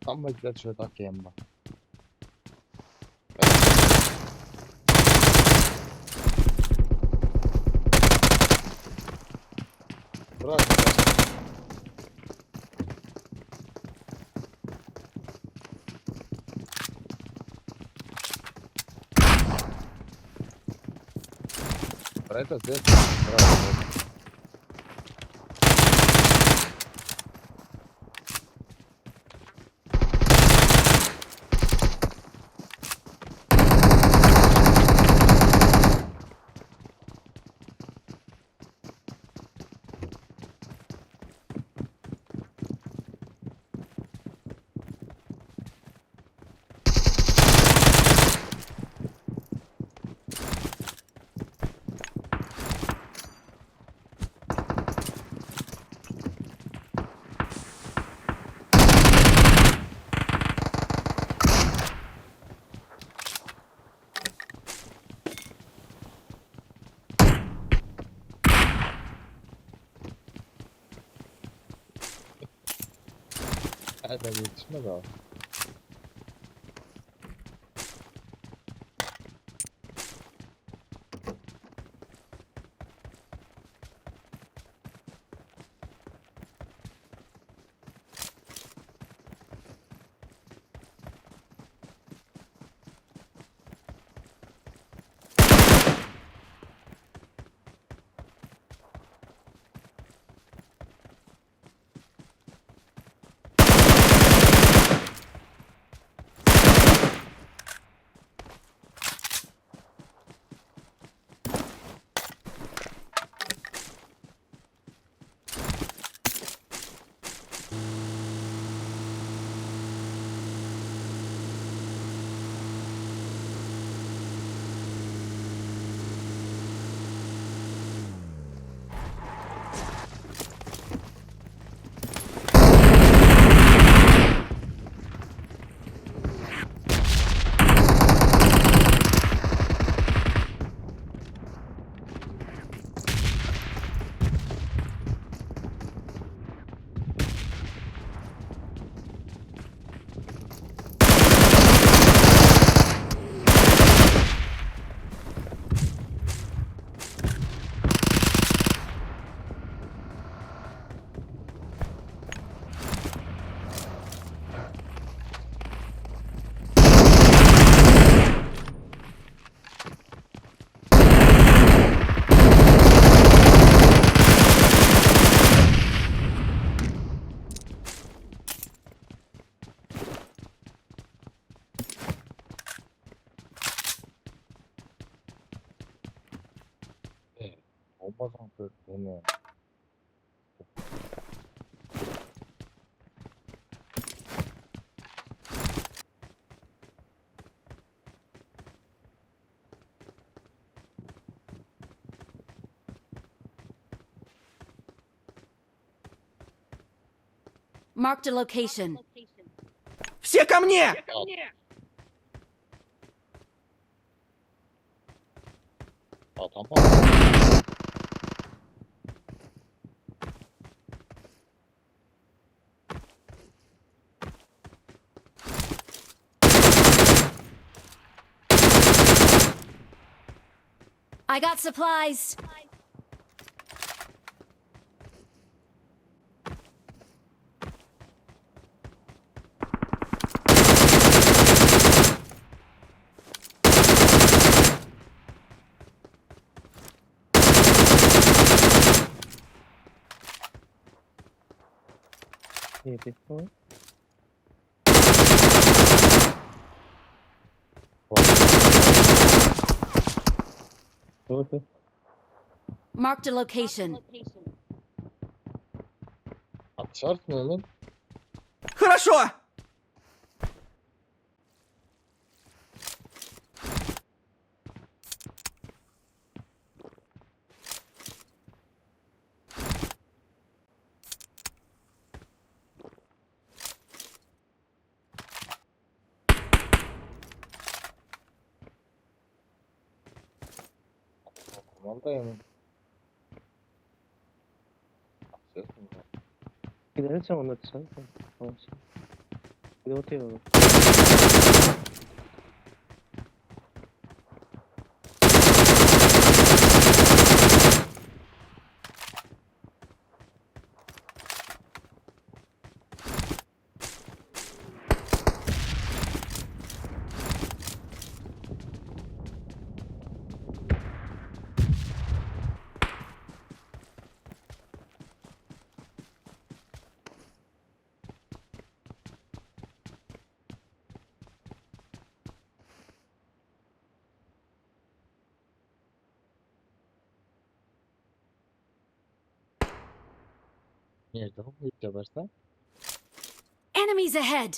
Tam bekle şöyle takayım bak. Bırak. Bırak da zevk. Bırak. Nereden yetişmez abi. Olmaz mı? Beni. Marked a location. Все ко мне! Atamam. I got supplies. Beautiful. Okay. Marked a location. Atarsın oğlum. Хорошо! Kumandayım. Atarsın. किधर से होना अच्छा कौन सा? Gidip otyr. Nirde bu geberse? Enemies ahead!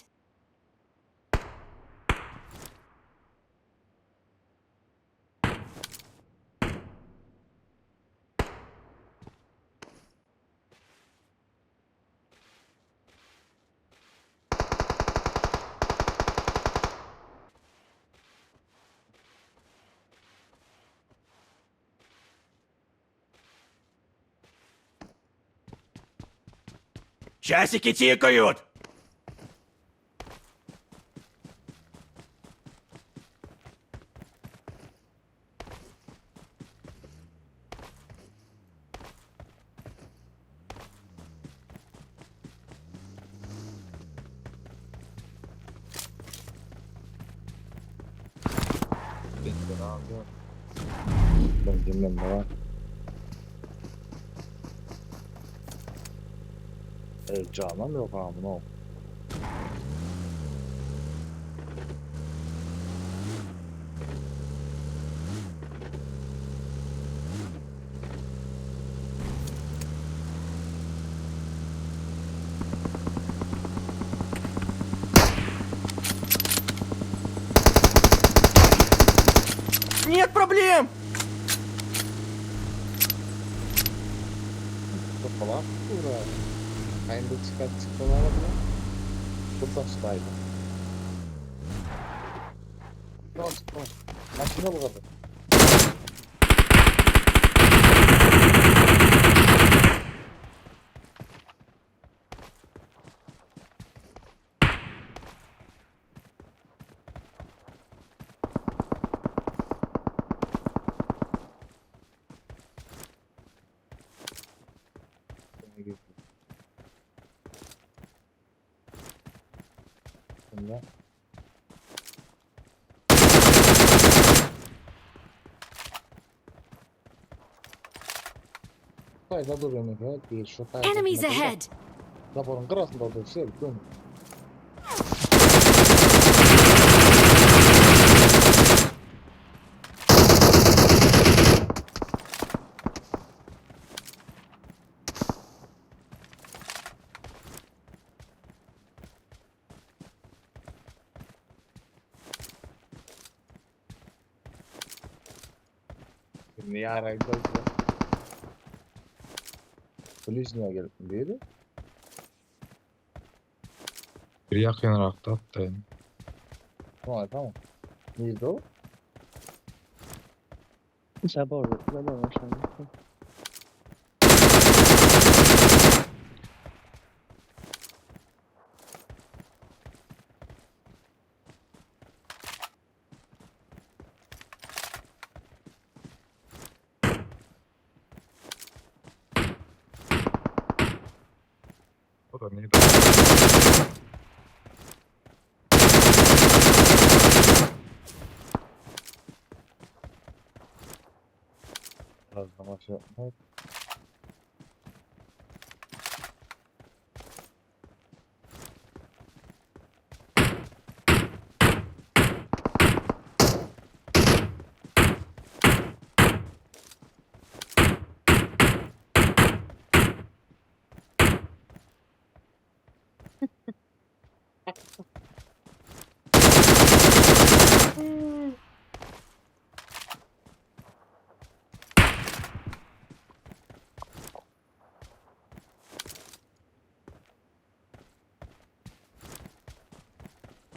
Часики тикают! Benzin abi. Benzinden de var. E, canım yok amına. o. Нет проблем! Kafalar uğrar. Aynı çıkar çıkmalar bile. Bu taştaydı. Tamam tamam. Maşına bu kadar. Şimdi. Sayda duruyor mesela değil şu sayda. Enemies ahead! Raporun kırasında da şey dön. Şimdi yarın Polis niye gelip diyordu? Bir yakınrakda atdy. Tamam tamam. Neydi o? Zabor, zabor aşağıda. O da neydi? Biraz daha şey yapmak.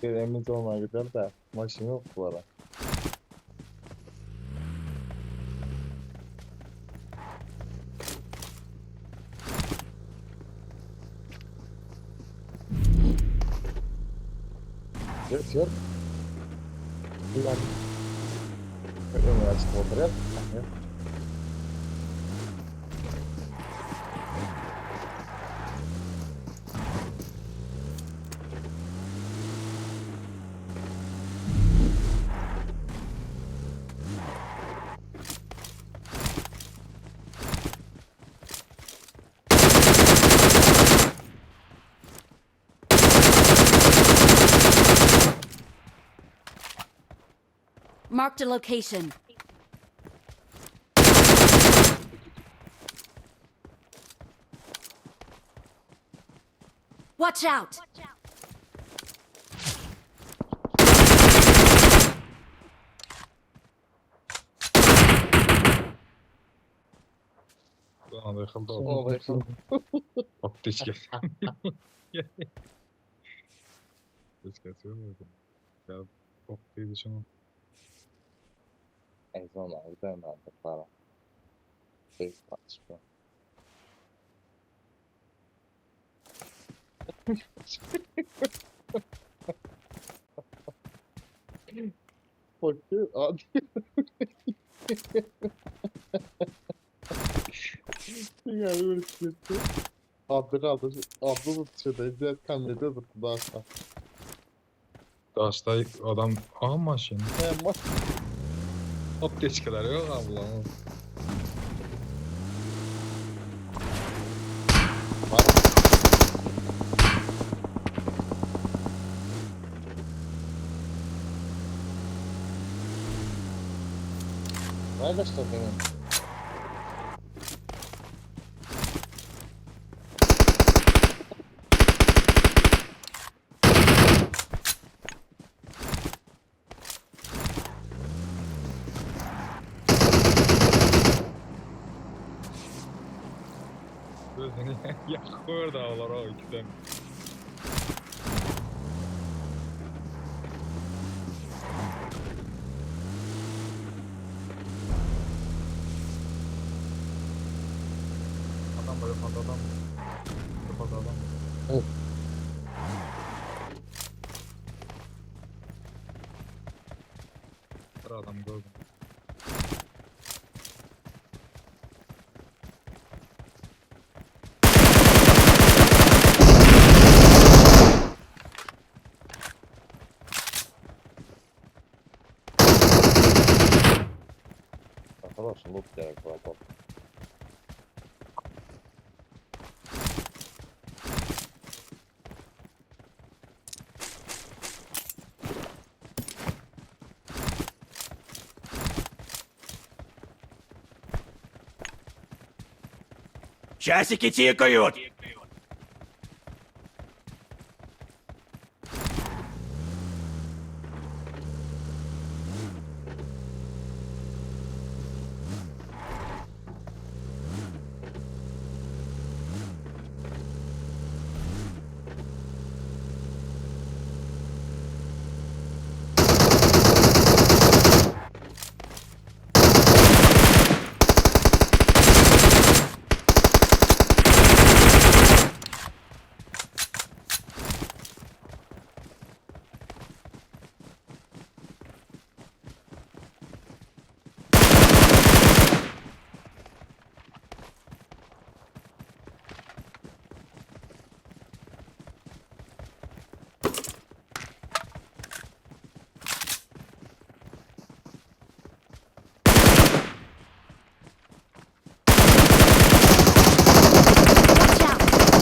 Bir emin olmaya gider de maşın yok bu ara. Ýör, ýör. Ulan. Öňe açyp oturýar. Marked a location. Watch out! Lan yıkıldı o. Oba ýykyldy. Apteçka. Apteçkası yok muydu? Ya ok diye şunu. En son aldı ben de para. Beş kaçma. Bakıyor abi. Yani böyle gitti. Abdı kaldı. Abdı da dışarıda. Diğer kamerada da daha. Daşta adam aha maşın. He maç. Apteçkalar yok abla. Var. Nerede işte benim? Özünü yakıyor da olar o ikiden. Adam var yukarıda adam. Yukarıda adam. Evet. Bir adam gördüm. Arkadaşlar loot gerek var bak. Часики тикают! Watch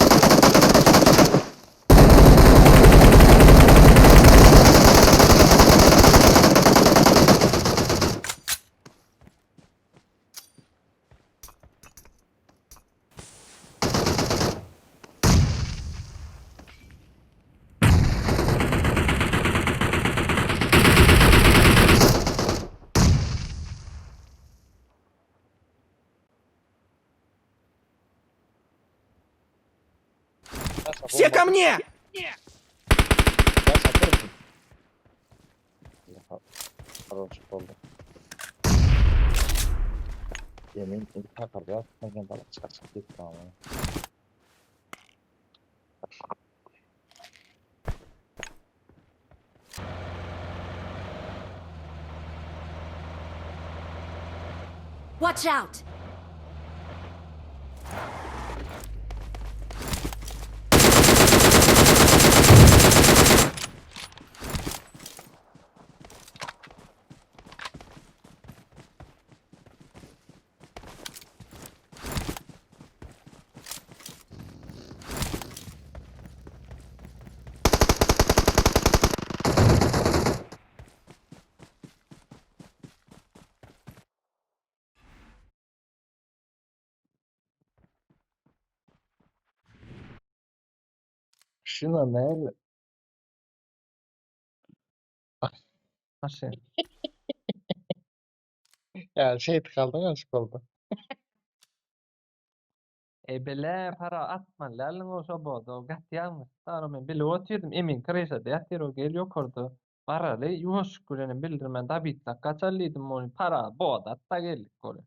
out! Все ко мне! Ben satarım. Ya, Хорош oldu. Yemin takar ya. Ben bana çıkar çık ama. Watch out! Şuna näle? Maşyn. Ya şey tıkaldın açık oldu. E bile para atman lalyn o şoboda o gat ýalňyş. Dara men bilip otyrdym emin kreşada ýatyr o gel ýokarda. Baraly ýuwaş bilenem bildirmän Dabitnak gaçaly diýdim ony para boda atda geldik ol.